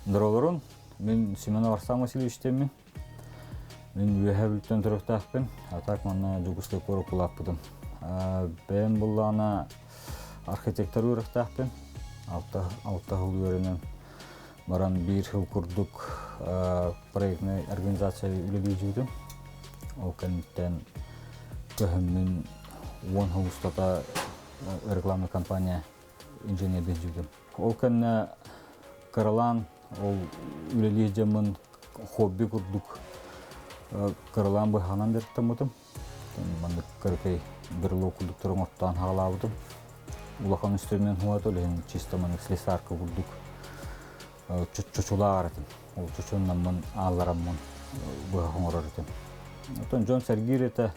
Доролорун, мин Семенов Арсан Васильевич диэммин. Мин Үөһээ Бүлүүттэн төрүттээхпин, а так манна Дьокуускай куоракка улааппытым. Бэйэм буллаҕына архитектор үөрэхтээхпин. Алта сыл үөрэнэн баран биир сыл курдук проектнай организация үлэлии сылдьыбытым. Ол кэнниттэн көһөммүн 10 сыл устата рекламная компания инженердии сылдьыбытым. Ол кэннэ кыралаан ол үлэлиир дьоммун хобби курдук кыралаан быһаҕынан дьарыктаммытым. Маннык кыракый брелок курдуктары оҥортоон хаалаабытым. Улахан инструмент хуата, ол иһин чисто маннык слесарка курдук чочулаар этим. Ол чочуннаммын ааллараммын быһах оҥорор этим. Оттон дьон сэргиир этэ,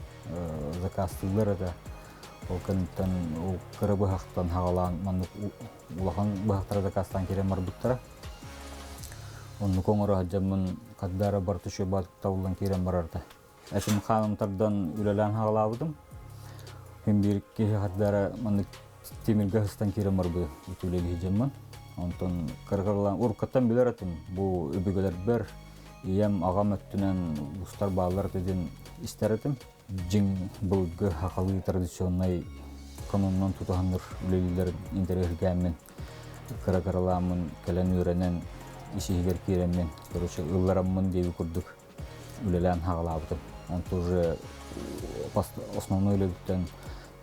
заказтыыллар этэ. Ол кэнниттэн ол кыра быһахтан хаҕалаан маннык улахан быһахтара заказтаан киирэн барбыттара. Оннук оҥоро сылдьаммын хардара барыта үчүгэй табыллан киирэн барарда. Этим хааным тардан үлэлээн хаҕалаабытым. Күн биир киһи хардара маннык тимиргэ сыстан киирэн барбыт үлэлии дьоммун. Онтон кыргырлаан уруккаттан билэр этим. Бу өбүгэлэрбэр ийэм, аҕам өттүнэн устар бааллар этэ диэн истэр этим. Дьиҥ былыргы сахалыы традиционнай канонунан тутуһаннар үлэлииллэрин интэриэһиргээммин, кыра-кыралааммын кэлэн үөрэнэн, ис-иһигэр киирэммин, короче, ыллараммын диэби курдук үлэлээн хаҕалаабытым. Онтон уже основной үлэбиттэн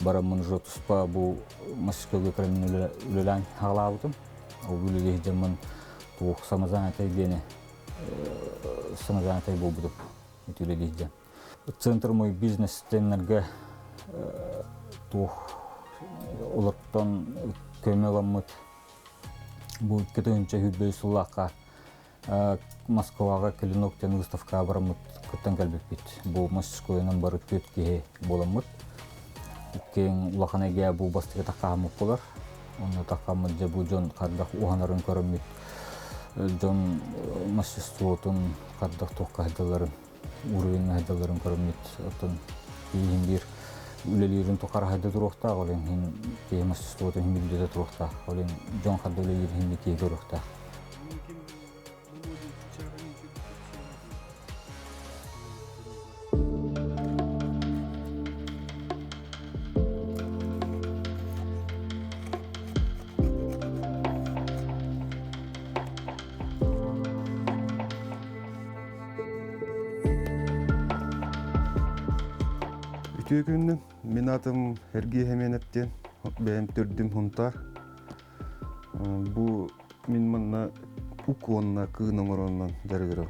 бараммын уже туспа бу мастерскойга кэлэммин үлэлээн хаҕалаабытым. Ол үлэлии сылдьаммын туох самозанятай диэни самозанятай буолбутум ити үлэлии сылдьан. Центр мой бизнес теннергэ туох олортон көмө ыламмыт бу 2023 сыллаахха Москваҕа Клинок диэн выставкаҕа бараммыт кыттан кэлбиппит. Бу мастерскойунан бары түөрт киһи буоламмыт. Киэҥ улахан эйгэ бу бастакы таххааммыт буолар. Онно таххааммыт дьэ бу дьон хайдах уһанарын көрөммүт, дьон мастерствотун хайдах туохха сылдьалларын уровень сайдалларын көрөммүт оттон иһин биир үлэлиирин тухары хайда туруохтаах ол иһин киһи мастерствотун иһин билбитэ туруохтаах ол иһин дьон хайда үлэлиир иһин киһи көрүөхтээх. Үтүө күннүн. Мин атым Эргиэ Хэмиэнэп диэн. Бэйэм төрдүм Хунтаар. Бу мин манна ук уонна кыын оҥоронон дьарыгырабын.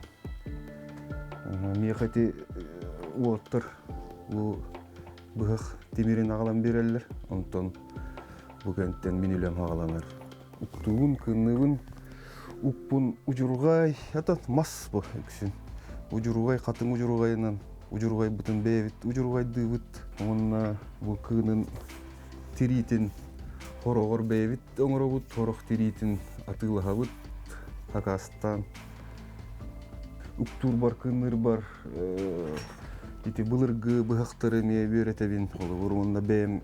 Миэхэ ити уолаттар бу быһах тимирин аҕалан биэрэллэр. Онтон бу кэнтэн мин үлэм аҕаланар. Уктуубун, кынныыбын, укпун удьурҕай, ата мас бу үксүн. Удьурҕай, хатыҥ удьурҕайынан удьурҕайбытын бэйэбит удьурҕайдыыбыт. Уонна бу кыынын тириитин хороҕор бэйэбит оҥоробут, хорох тириитин атыылаһабыт, хакаастаан. Уктуурбар, кынныырбар ити былыргы быһахтары эмиэ үөрэтэбин. Холобур, уонна бэйэм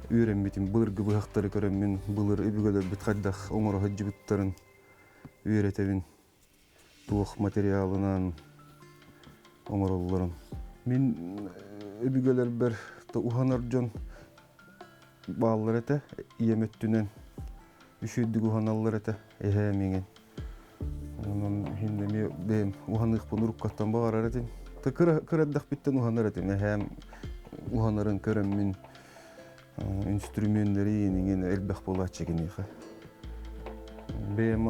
үөрэммитим былыргы быһахтары көрөммүн былыр өбүгэлэрбит хайдах оҥоро сылдьыбыттарын үөрэтэбин туох материалынан оҥороллорун мин өбүгэлэрбэр уһанар дьон бааллар этэ ийэм өттүнэн үчүгэйдик уһаналлар этэ эһээм иҥин онон иһин эмиэ бэйэм уһаныахпын уруккаттан баҕарар этим кыра кыра эрдэхпиттэн уһанар этим эһээм уһанарын көрөммүн инструменнэри иҥин элбэх буолааччы киниэхэ бэйэм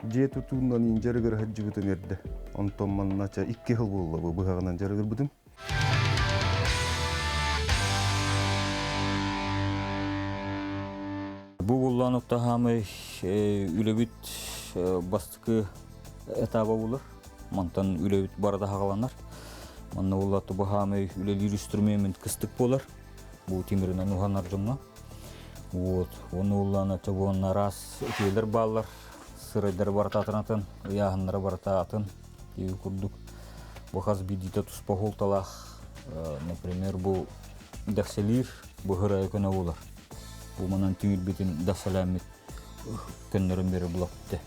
дьиэ тутуунан иин дьарыгыра сылдьыбытым эрдэ онтон манна 2 сыл буолла бу быһаҕынан дьарыгырбытым. Бу буллаан оттоһаамай үлэбит бастакы этаба булар. Мантан үлэбит барыта хаҕаланар. Манна буолла тубаһаамай үлэлиир инструмент кыстык буолар. Бу тимиринэн уһанар дьоҥҥо. Вот, оны уллаана чобуонна араас үтүөлэр бааллар. Сырайдары барыта атын, ыйааһыннара барыта атын. Курдук. Бу хас биирдиитэ туспа суолталаах. Например, бу дэхсэлиир бу һырайа көнө буолар. Бу манан түүрбүтүн дэхсэлээммит көннөрөн биэрэр булапты.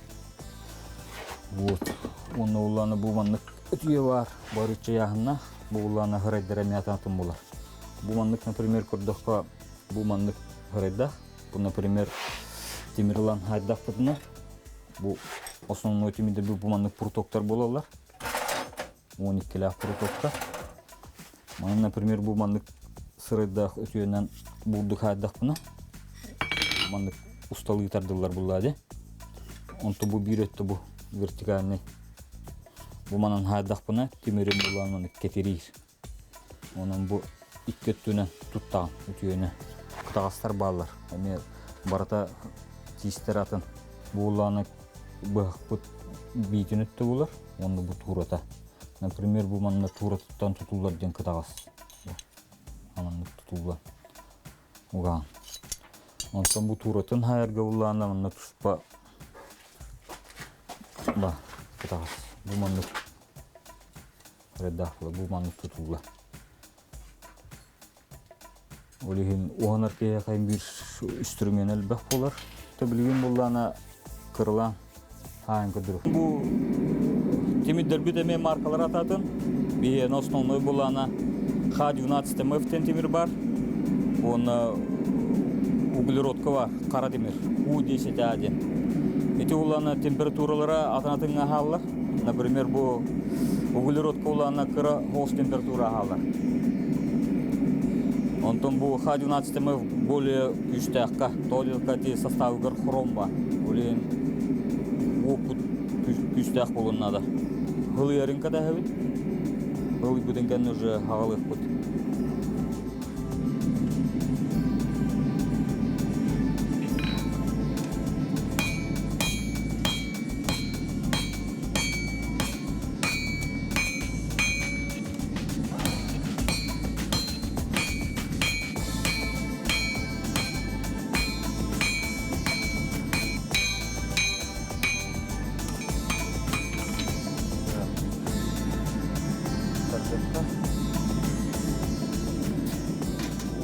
Вот. Уонна улаана бу маннык өтүйэ баар, барычча яһынна, бу улаана хырайдара мятатын булар. Бу маннык, например, көрдөххө, бу маннык хырайдах. Бу, например, тимир ылан хайдахпытына, бу основной тимирде бу маннык прутоктар буолаллар. 12-лээх прутоктар. Манна, например, бу маннык сырайдаах өтүйэнэн бурдук хаайдахпына, маннык усталыы тардыллар буллаа дии. Онто бу биир өттө бу вертикальный. Бу манан хаайдахпына тимирим булаан маннык кэтириир. Онон бу икки өттүнэн туттаҕын үтүөнү. Кытаҕастар бааллар. Эмиэ барыта тиистэр атын. Бу быһахпыт биитин өттө булар, уонна бу туурата. Например, бу манна тууратыттан тутуллар диэн кытаҕас. Маннык тутуллар. Угаан. Онтон бу тууратын хаайарга буллаана манна туспа ба кытаҕас. Бу маннык Редакция бу маннык тутулла. Ол иһин уһанар киһиэхэ биир инструмент элбэх буолар. Билигин буллаана кырылаан хаайан көрдөрөр. Бу тимирдэрбит эмиэ маркалар атаатын. Биһиэнэ основной булаана Х12 МФ диэн тимир бар. Уонна углеродка бар, хара тимир, У10А диэн. Ити улаана температуралара атын-атыҥҥа аһааллар. Например, бу углеродка улаана кыра хоос температура аһаалар. Онтон бу Х12 более күүстээххэ, тоҕо ти составыгар хром бар. Ол опыт күүстээх буолуон наада. Хылыйарын кэтэһэбит. Хылыйбытын кэннэ уже хаҕалыахпыт.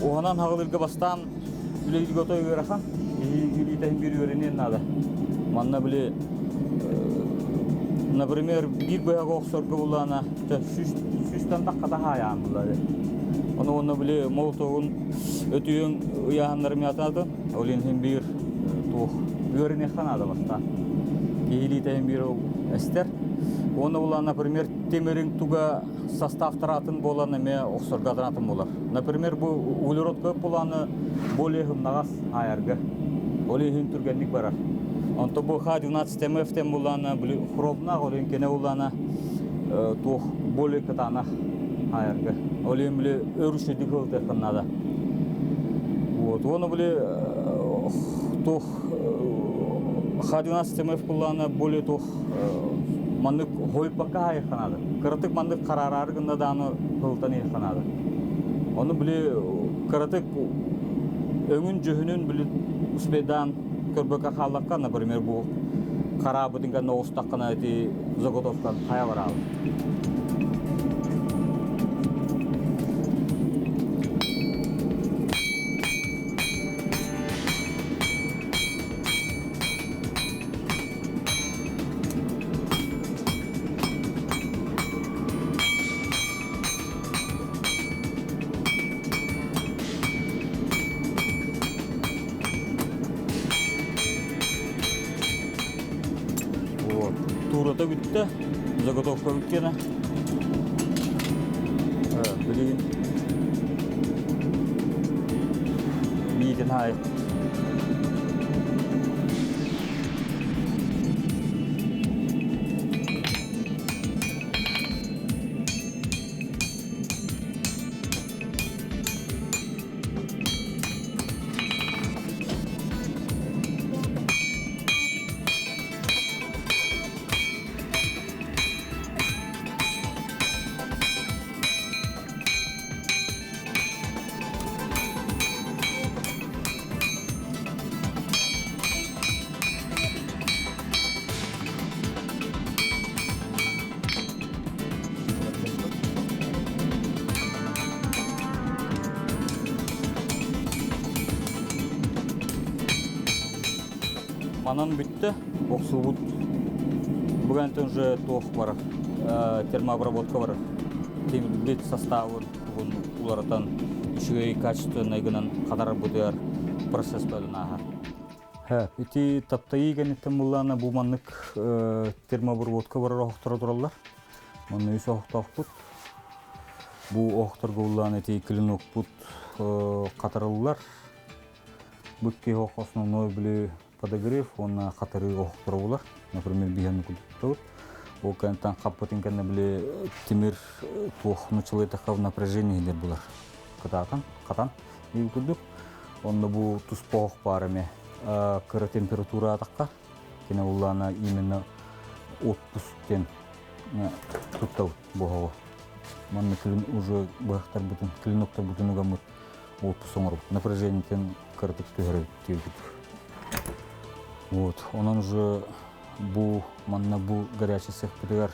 Уһанан хаҕылыырга бастаан үлэлииргэ отой ыарахан, илиитэ биир үөрэниэн наада. Манна били например, биир быһаҕы охсорго буллаана сүүстэн таххата хаайаан буллары. Ону уонна били молотогун өтүйүн ыйааһыннарым ятаатын, ол иһин биир туох үөрэниэххэ наада бастаан. Киһилиитэ биир ол эстэр. Уонна булаан, например, тимириҥ туга составтара атын буолан эмиэ охсорго атын атын буолар. Например, бу углерод көп булааны более хымнаҕас хаайарга. Ол иһин түргэнник барар. Онто бу Х12 МФ тен булаана били хромнаах, ол иһин кене булаана туох более кытаанах хаайарга. Ол иһин били өр үчүгдүк ылытыаххын наада. Вот. Уонна били туох Х12 МФ булаана более туох маннык хойуппакка хаайыахха наада. Кыратык маннык хараараары гынна дааны ылтан иһиэххэ наада. Ону били кыратык өҥүн-дьүһүнүн били успейдаан көрбөккө хааллахха, например, бу хараабытын кэннэ оҕустаххына ити заготовкан хайа бараабыт. Вот. Туурата бүттэ, заготовка бүткенэ. Билигин миитин аайы. Манан бүттэ, охсуубут. Бүгүн уже туох барар, термообработка барар. Тимирбит составын тугун уларытан үчүгэй качественный гынан хатарарбытыгар процесс бөлүн ааһар. Ити таптайыы кэнниттэн буллаана бу маннык термообработка барар оһохторо тураллар. Манна үс оһохтоохпут. Бу оһохторго буллаана ити клинокпут хатарыллар. Бу икки оһох основной били подогрев уонна хатарыы оһохторо булар. Например, биһэн кутуттабыт. Ол кэнниттэн хаппытын кэннэ били тимир туох нучалыйтахха напряжение иһилэр булар. Кытаатан, хатан диир курдук. Онно бу туспа оһох баар эмэ кыра температура атахха кини уллаана именно отпуск диэн туттабыт бу оһоҕу. Манна клин уже быһахтарбытын, клиноктарбытын угаммыт отпуск оҥоробут. Напряжениетин кыратык түһэрэ диэбит. Вот, онон уже бу манна бу горячий цехпытыгар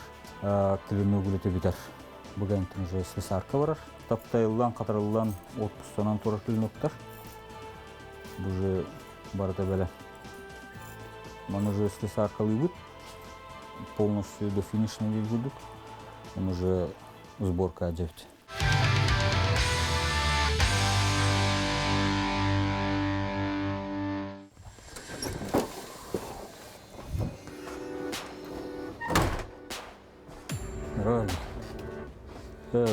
клинок үлэтэ бүтэр. Бу кэнниттэн уже слесарка барар. Таптайыллан, хатарыллан, отпустанан турар клиноктар. Бу уже барыта бэлэм. Маны уже слесаркалыыбыт. Полностью до финишной диир курдук. Он уже сборка дьэбит.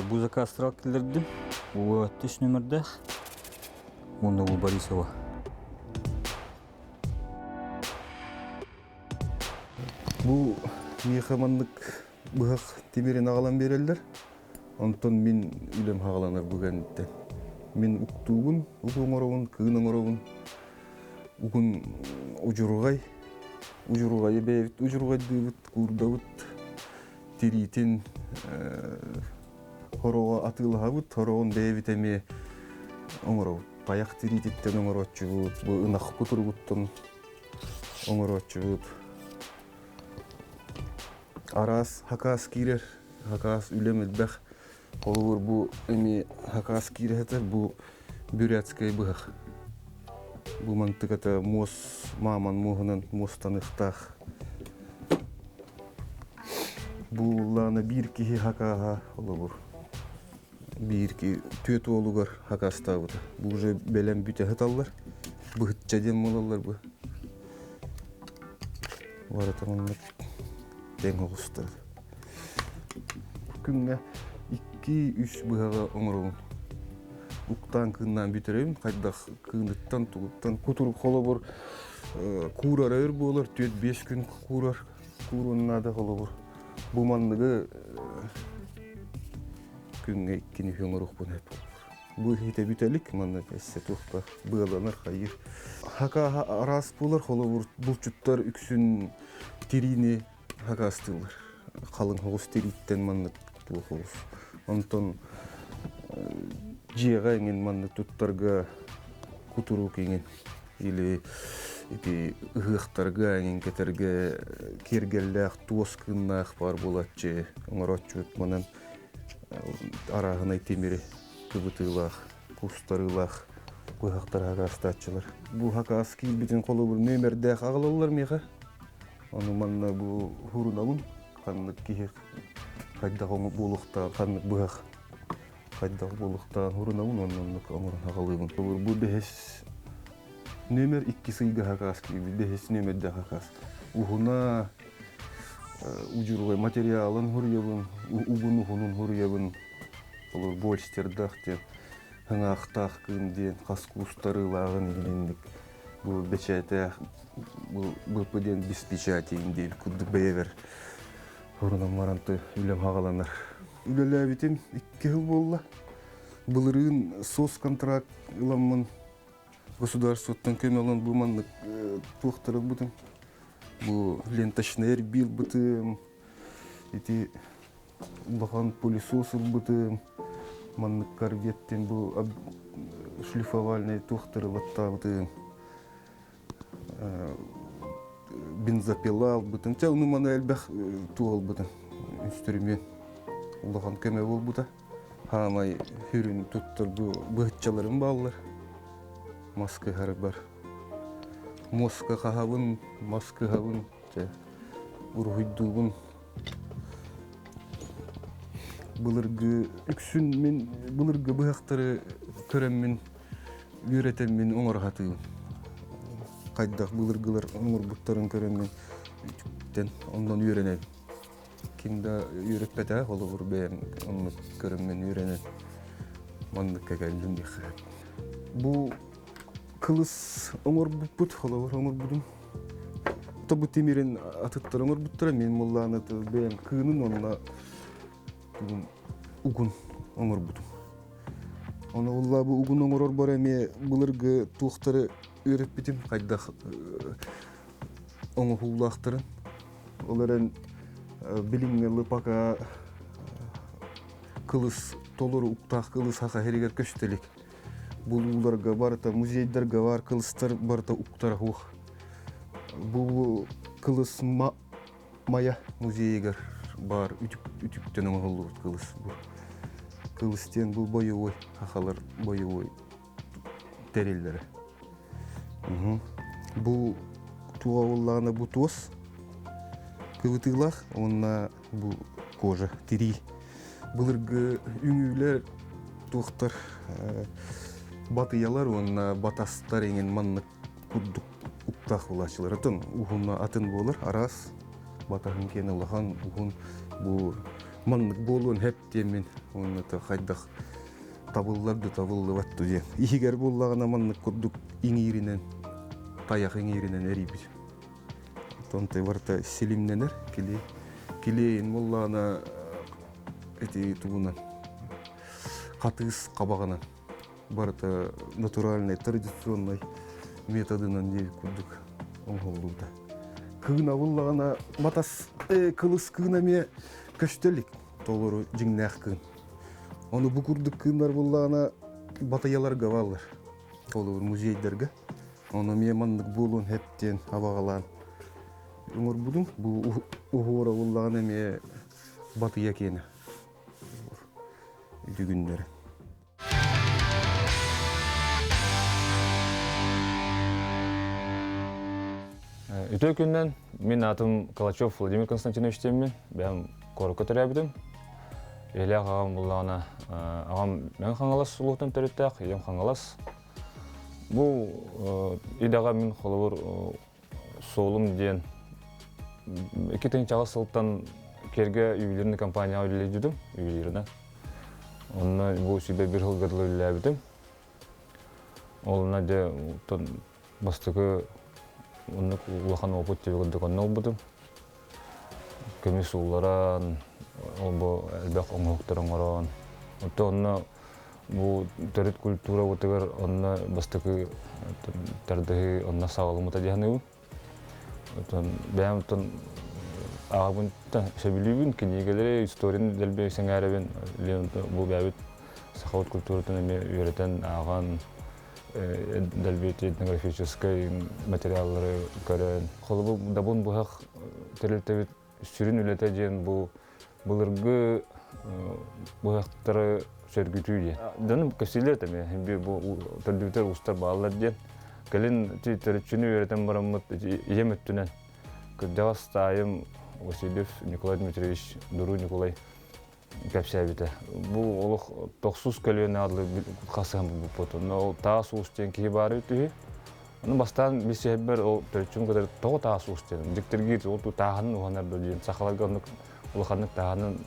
Бу заказтарга киллэрдим. Үс нөмірдээх. Уонна бу Борисова. Бу миэхэ маннык быһах тимирин аҕалан биэрэллэр. Онтон мин үлэм хаҕаланар бу кэнниттэн. Мин уктуубун, угу оҥоробун, кыын оҥоробун. Угун удьурҕай, удьурҕайы бэйэбит удьурҕайдыыбыт, куурдабыт, тириитин хороҕо атыылаһабыт, хороҕун бэйэбит эмиэ оҥоробут. Тайах тириититтэн оҥорооччубут, бу ынах кутуругуттан оҥорооччубут. Араас хакаас киирэр, хакаас үлэм элбэх. Холобур, бу эмиэ хакаас киирэ сытар, бу бурятскай быһах. Бу мантыката муос, мааман муоһунан муостаныахтаах. Бу лаана биир киһи хакааһа, холобур, биир киһи түөрт уолугар хакаастаабыта. Бу уже бэлэм бүтэ сыталлар. Быһычча диэн буолаллар бу. Барыта маннык тэҥ оҕустар. Күҥҥэ икки-үс быһаҕы оҥоробун. Уктаан кыыннаан бүтэрэбин, хайдах кыыныттан, тугуттан. Кутурук холобур куурара өр буолар, түөрт-биэс күн куурар, кууруон наада холобур. Бу манныгы күҥҥэ иккини оҥоруохпун сөп. Бу иһитэ бүтэ илик, манна өссө туохха быаланар хайыыр. Хакааһа араас буолар, холобур, булчуттар үксүн тириини хакаастыыллар. Халыҥ соҕус тирииттэн маннык туох оҕус. Онтон дьиэҕэ эҥин маннык туттарга кутурук иҥин или ити ыһыахтарга эҥин кэтэргэ киэргэллээх туос кыыннаах баар буолааччы оҥорооччубут манан арааһынай тимири кыбытыылаах, кустарыылаах быһахтар хакаастааччылар. Бу хакаас киирбитин холобур нүөмэрдээх аҕалаллар миэхэ. Ону манна бу хурунабын ханнык киһи хайдах буолуохтаах, ханнык быһах хайдах буолуохтааҕын хурунабын уонна оннук оҥорон аҕалыыбын. Бу бэһис нүөмэр иккис ыйга хакаас киирбит, бэһис нүөмэрдээх хакаас. Уһуна удьурҕай материалын хуруйабын, угун уһунун хуруйабын. Олор больстердаах диэн, хыҥаахтаах кыын диэн хас куустарыылааҕын иһинник бу бэчээтээх бу БП диэн без печати диэн курдук бэйэбэр хорунан баран үлэм хаҕаланар. Үлэлээбитим икки сыл буолла. Былырыын соцконтракт ыламмын государствоттан көмө ылан бу маннык туохтары ылбытым. Бу ленточный эрбии ылбытым, ити улахан пылесос ылбытым, маннык корветтен бу шлифовальный туохтары ылаттаабытым, бензопила ылбытым. Чэ, ону маны элбэх туох ылбытым, инструмент улахан көмө буолбута. Хаамай сүрүн туттар бу быһыччаларым бааллар. Мас кыһарбар. Муоска хаһабын, мас кыһабын. Чэ. Уруһуйдуубун. Былыргы үксүн мин былыргы быһахтары көрөммүн үөрэтэммин оҥоро сатыыбын. Хайдах былыргылар оҥорбуттарын көрөммүн үтүктэн оннон үөрэнэбин. Ким да үөрэппэтэ, холобур бэйэм оннук көрөммүн үөрэнэн манныкка кэллим диэххэ. Бу кылыс оҥорбуппут, холобур оҥорбутум. Тобу тимирин атыттар оҥорбуттара, мин муллааны бэйэм кыынын уонна угун оҥорбутум. Ону улла бу угун оҥорорбор эмиэ былыргы туохтары үөрэппитим, хайдах оҥоһуулаахтарын. Ол эрэн билиҥҥи лыпака кылыс толору уктаах кылыс саха сиригэр көстө илик. Булууларга барыта музейдарга бар кылыстар барыта уктара суох. Бу кылыс Майа музейыгар баар үтүктэн оҥоһуллубут кылыс бу. Кылыс диэн бу бойобуой, сахалар бойобуой тэриллэрэ. Бу туоҕа буоллаҕына бу туос кыбытыылаах уонна бу кожа, тирии. Былыргы үҥүүлэр туохтар батыйалар уонна батастар иҥин маннык курдук уктаах булааччылар. Атын уһунна атын буолар араас батаһын киэн улахан уһун бу маннык буолуон хэп диэммин уонна хайдах табыллар да табыллыбат ду диэн. Иһигэр буоллаҕына маннык курдук иҥииринэн тайах иҥииринэн эрийбит. Онтон барыта силимнэнэр кили килиэйин буоллаҕына ити тугунан хатыыс хабаҕынан барыта натуральный традиционный методынан диэбит курдук оҥоһуллубута. Кыына буллаҕына матас кылыс кыына эмиэ көстө илик толору дьиҥнээх кыын. Ону бу курдук кыыннар буллаҕына батыйаларга бааллар. Холобур музейдарга. Ону эмиэ маннык буолуон сөп диэн абаҕалаан оҥорбутум. Бу уһуора буллаҕына эмиэ батыйа киэнэ. Үтүгүннэрэ. Үтүө күннэн мин аатым Калачев Владимир Константинович диэммин, бэйэм куоракка төрөөбүтүм. Ийэлээх аҕам буллаҕына, аҕам Мэҥэ Хаҥалас улууһуттан төрүттээх, ийэм Хаҥалас. Бу идэҕэ мин холобур суолум диэн 2000 сылтан Керге ювелирный компанияҕа үлэлиирдим, ювелирынан. Онно бу сүбэ бір сылга дылы үлэлээбитим. Олна дьэ бастакы оннук улахан опыт диэби курдук онно ылбытым. Көмүс уулларан, ол бу элбэх оҥоһуктар оҥорон. Оттон онно бу төрүт культурабытыгар онно бастакы тардыһыы онно саҕаламмыта дии саныыбын. Оттон бэйэм оттон аҕабын сөбүлүүбүн, кинигэлэри, историяны дэлби сэҥээрэбин. Бу бэйэбит сахабыт культуратын эмиэ үөрэтэн, ааҕан, дэлби этнографическай материаллары көрөн. Холобур, Дабын быһах тэрилтэбит сүрүн үлэтэ диэн бу былыргы быһахтары сөргүтүү диэн. Дьону кэпсииллэр эмиэ бу төрдүбүтэр уустар бааллар диэн. Кэлин төрүччүнү үөрэтэн бараммыт ийэм өттүнэн кырдьаҕас таайым Васильев Николай Дмитриевич Дуру Николай кэпсээбитэ. Бу олох тохсус көлүөнэ адлы хасыһан булбуппут. Онно ол таас уус диэн киһи баар үтүһү. Ону бастаан билсиһэрбэр ол төрүччүм кытары тоҕо таас уус диэн дьиктиргиир ол тааһын уһанар да диэн сахаларга оннук улаханнык тааһынан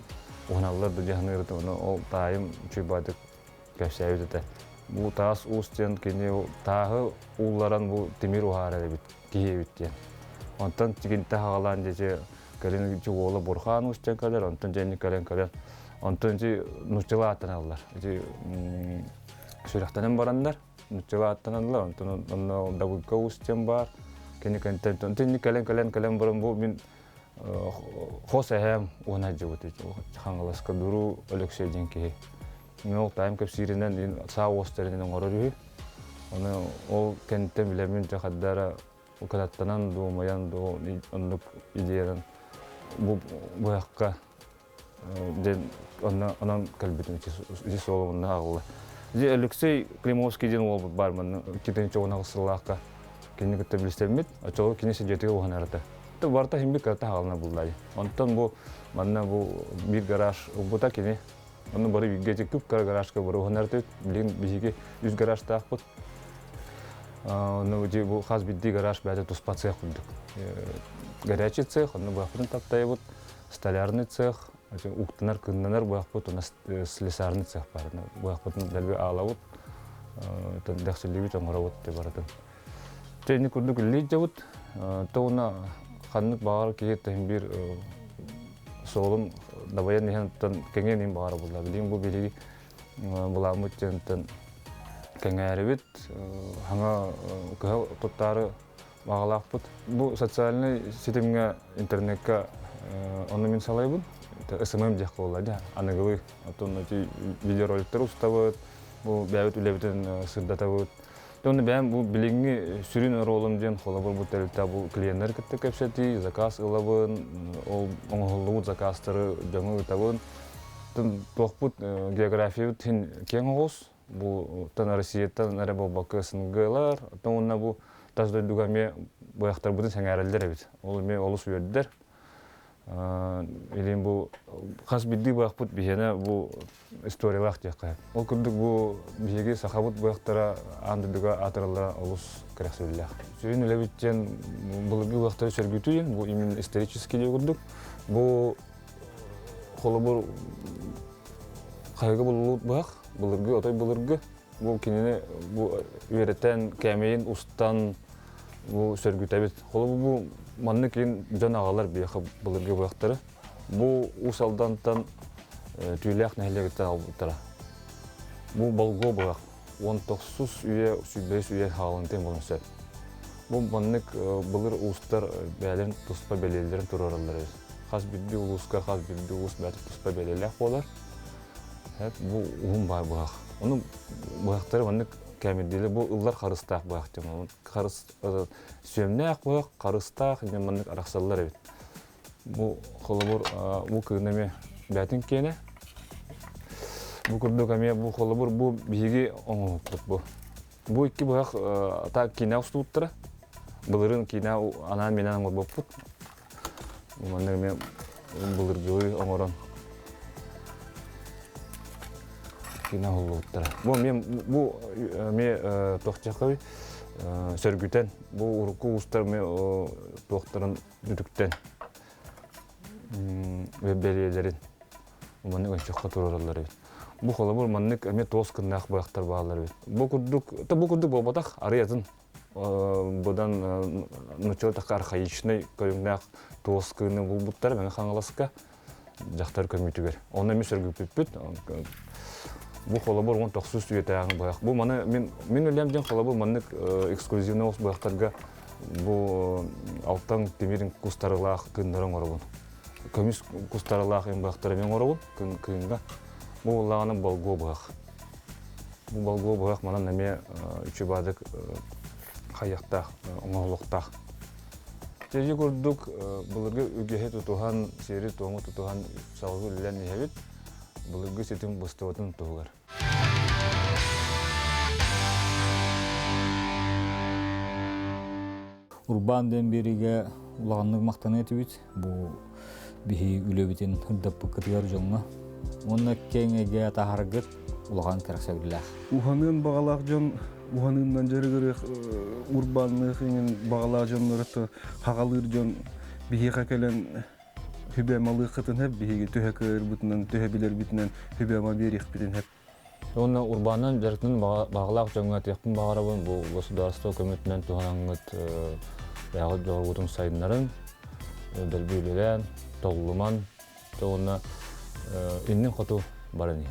уһаналлар да диэн саныырытым. Ону ол таайым үчүгэй кэпсээбит этэ. Бу таас уус диэн кини тааһы уулларан бу тимир уһаарар эбит киһи эбит диэн. Онтон тигинтэ хаҕалаан дьэ кэлин уола Бурхаан уус диэн кэлэр, онтон дьэ кэлэн кэлэн онтон ити нууччалыы ааттаналлар. Ити сүрэхтэнэн бараннар нууччалыы ааттаналлар, онтон онно Дабылка уус диэн баар. Кини кэнтэн онтон кэлэн кэлэн кэлэн баран бу мин хос эһээм уонна дьыбыт Хаҥаласка Дуру Өлөксөй диэн киһи. Мин ол таайым кэпсииринэн саа уостарынан оҥорор үһү. Ону ол кэнниттэн билэммин дьэ хардара кынаттанан дуу, умайан дуу оннук идеянан бу быһахха диэн онно онон кэлбитим ити суолум онно аҕылла. Дьэ Алексей Климовский диэн уолбут баар манна 2010 сыллаахха кинини кытта билсэммит, оччолорго кини сидьиэтигэр уһанар этэ. Барыта химбит кырата хаалына буллай. Онтон бу манна бу биир гараж ылбыта кини. Онно бары бииргэ күп кыра гаражка бары уһанар билигин биһиги үс гаражтаахпыт. Онно бу хас биирдии гараж бэйэтэ туспа цех курдук. Горячий цех, онно быахпытын таптайбыт, столярный цех, уктанар, кыннанар быахпыт, онно слесарный цех бар. Быахпытын дэлби аалабыт, дэхсиллибит оҥоробут барытын. Тени курдук үллейдебут, то уна ханнык баҕар киһи тэһин биир суолун дабайан иһэн кэҥээн иһин баҕара булла. Билигин бу биһиги былааммыт диэнтэн кэҥээрибит, хаҥа кыһа туттаары баҕалаахпыт. Бу социальнай ситимҥэ, интернекка ону мин салайбын. СММ диэх буолла дии. Аныгылыы. Оттон эти видеороликтары устабыт, бу бэйэбит үлэбитин сырдатабыт. Онно бэйэм бу билиҥҥи сүрүн оруолум диэн холобур бу тэрилтэ бу клиеннэр кытта кэпсэтии, заказ ылабын, ол оҥоһуллубут заказтары дьоҥҥо ыытабын. Туохпут географиябыт иһин киэҥ оҕус. Бу тан Россияттан эрэ буолбакка СНГ-лар, оттон уонна бу тас дойдуга эмиэ быһахтарбытын сэҥээрэллэр эбит. Ол эмиэ олус үөрдэр. Илин бу хас биирдии быһахпыт биһиэнэ бу историялаах диэххэ. Ол курдук бу биһиги сахабыт быһахтара аан дойдуга аатыраллара олус кэрэхсэбиллээх. Сүрүн үлэбит диэн былыргы быһахтары сөргүтүү, бу именно исторический диye курдук. Бу холобур хаһыга булуллубут быһах, былыргы, отой былыргы. Бу кинини бу үөрэтэн, кээмэйин устан бу сөргүтэбит. Холобур бу маннык кин дьон аҕалар биһиэхэ былыргы быһахтары. Бу Уус Алдантан Түүлээх нэһилиэгиттэн аҕалбыттара. Бу болгуо быһах 19 үйэ, 25 үйэ хаалынтын буолуон сөп. Бу маннык былыр уустар бэйэлэрин туспа бэлиэлэрин туруораллар эбит. Хас биирдии улууска хас биирдии уус бэйэтэ туспа бэлиэлээх буолар. Бу уһун баар быһах. Ону быһахтары маннык кээмэйдиилэр. Бу ыллар харыстаах быһах диэн. Харыс сүөмнээх быһах, харыстаах диэн маннык арахсаллар эбит. Бу холобур бу кыына эмиэ бээтин киэнэ. Бу курдук эмиэ бу холобур бу биһиги оҥоһукпут бу. Бу икки быһах та киинэ устубуттара. Былырын киинэ анаан минэн оҥорбоппут. Маннык эмиэ былыргылыы оҥорон киинэ оһоллубуттара. Бу эмиэ бу эмиэ туохчахый сөргүтэн бу урукку уустар эмиэ туохтарын үтүктэн бэлиэлэрин маннык өнчөххө туруораллар эбит. Бу холобур маннык эмиэ туос кыннаах быһахтар бааллар эбит. Бу курдук, бу курдук буолбатах, арыйатын быдан нучча такка архаичный көрүҥнээх туос кыыны булбуттар Мэҥэ Хаҥаласка дьахтар көмүүтүгэр. Онно эмиэ сөргүппүппүт. Бу холобур 19 үйэтээҕи быһах. Бу маны мин мин үлэм диэн холобур маннык эксклюзивный ос быһахтарга бу алтан тимир кустарылаах кыннары оҥоробун. Көмүс кустарылаах быһахтары мен оҥоробун кыынга. Бу буоллаҕына болгуо быһах. Бу болгуо быһах манан эмиэ үчүбаадык хайыахтаах, оҥоһулуохтаах. Дьэ курдук былыргы үгэһи тутуһан, сиэри-туому тутуһан салгыы үлэлээн иһэбит. Былыргы ситим быстыбатын туһугар. Урбаан диэн биэриигэ улаханнык махтаныа этибит. Бу биһи үлэбитин ырдаппыккытыгар дьоҥҥо. Уонна киэҥ эйгэ таһааргыт улахан кэрэхсэбиллээх. Уһаныан баҕалаах дьон уһаныыннан дьарыгырыах, урбаанныах иҥин баҕалаах дьоннор хаҕалыыр дьон биһиэхэ кэлэн хүбэ малыаххытын хэп, биһиги төһө кыайырбытынан, төһө билэрбитинэн хүбэ биэриэхпитин хэп. Уонна урбаанынан дьарыктанан баҕалаах дьоҥҥо этиэхпин баҕарабын, бу государство көмөтүнэн туһанаҥҥыт бэйэҕит дьоҕургутун сайыннарыҥ, дэлби үлэлээн, толлуман, уонна иннин хоту баран иһин.